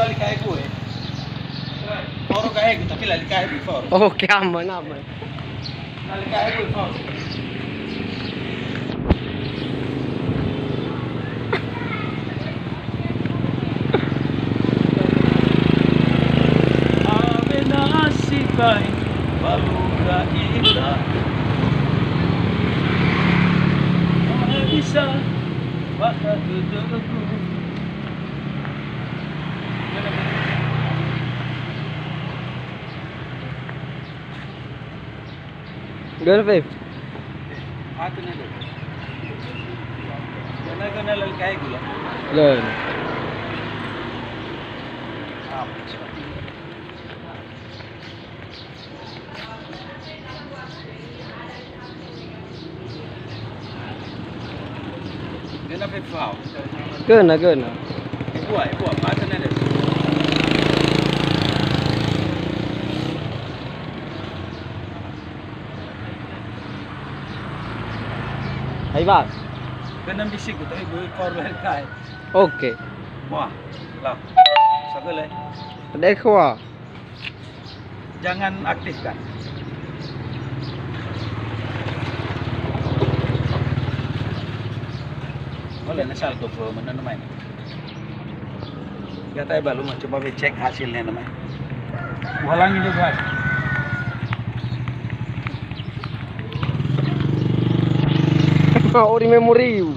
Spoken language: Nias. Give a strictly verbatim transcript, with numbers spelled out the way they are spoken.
Likahe gue. Foro gahe gue, tapi la likahe gue foro. Oke, aman, aman. La likahe gue foro. Awena sibai walura ita. Bisa bakha dödögu. Gönö, Fif. Atö na dödö. Gönö, gönö lö likahe gula. Lö. Gönö fefu. Gönö, gönö. Ebua, ebua, mate nede. Hai, Bang. Gönö bisigu, tapi gue koruh kai. Oke. Wah, lah. Sagele. Dekwa. Jangan aktifkan. Boleh, na saldo ke mana namanya? Gak tahu, baru mau coba cek hasilnya namanya. Ulangi juga. Ori memoriu.